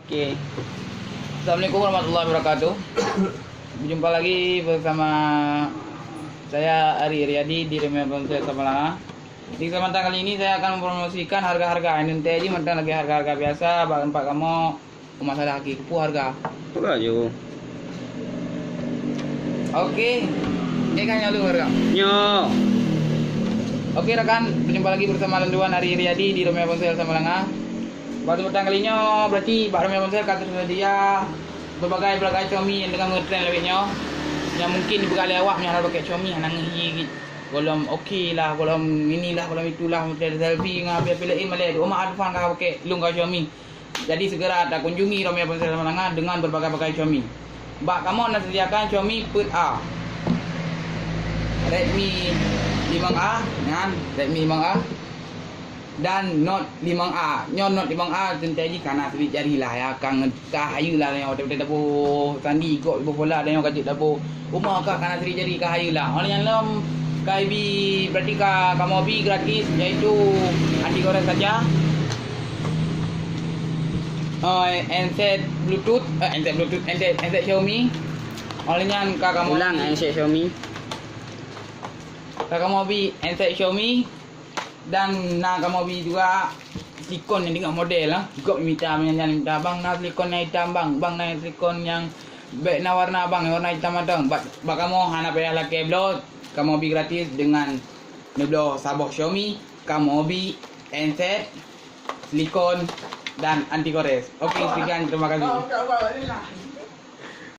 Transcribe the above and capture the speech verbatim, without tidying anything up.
Oke. Assalamualaikum warahmatullahi wabarakatuh. Berjumpa lagi bersama saya, Ari Riyadi, di Remeh Ponsel Samalanga. Di kesempatan kali ini saya akan mempromosikan harga-harga. Ini tadi mantong lagi harga-harga biasa, bak tempat kamoe, masalah lagi kepu harga. Itulah je. Oke. Ni kan nyalu harga. Nyo. Oke rakan, berjumpa lagi bersama Landuan Ari Riyadi di Remeh Ponsel Samalanga. Bak kesempatan kali nyoe, berarti bak Remeh Ponsel ka tersedia berbagai-bagai Xiaomi yang tengah ngetren lagi nyoe. Yang mungkin dipeugah lé awak nyoe hana pakai Xiaomi, hana ngeh jih. Golom oke lah, golom inilah, golom itulah, model selfie ngon api-api lain malèe. Cuma Advan ka pakai lung ka Xiaomi. Jadi segera takunjungi Remeh Ponsel Samalanga dengan berbagai-bagai Xiaomi. Bak kamoe na sediakan Xiaomi peuet A, Redmi limong A, nyan Redmi limong A, dan Note limong A. Nyoe Note limong A teuntèe jih ka na sibiet jari lah ya, ka nge-, ka hayeue lah nyoe, watèe-watèe taboh sandi, gok boh bola dan nyoe ka jeuet taboh. Uma ka, ka na sibiet jari ka hayeue lah. Oleh nyan lom ka ibi, berarti ka kamoe bi gratis, yaitu anti gores saja. Oh, handset Bluetooth, eh, handset Bluetooth, handset, handset Xiaomi. Oleh nyan ka kamoe ulang bi, handset Xiaomi. Ka kamoe bi handset Xiaomi dan na kamoe bi juga silikon nyang tinggai model lah. Gop mita, nyan mita, "Bang, na silikon nyang itam, Bang. Bang, na silikon nyang bèk na warna, Bang, warna itam mantong." Bak, bak kamoe hana payah lakèe bloe, kamoe bi gratis dengan neubloe saboh Xiaomi, kamoe bi handset, silikon, dan anti gores. Oke, sekian, terima kasih.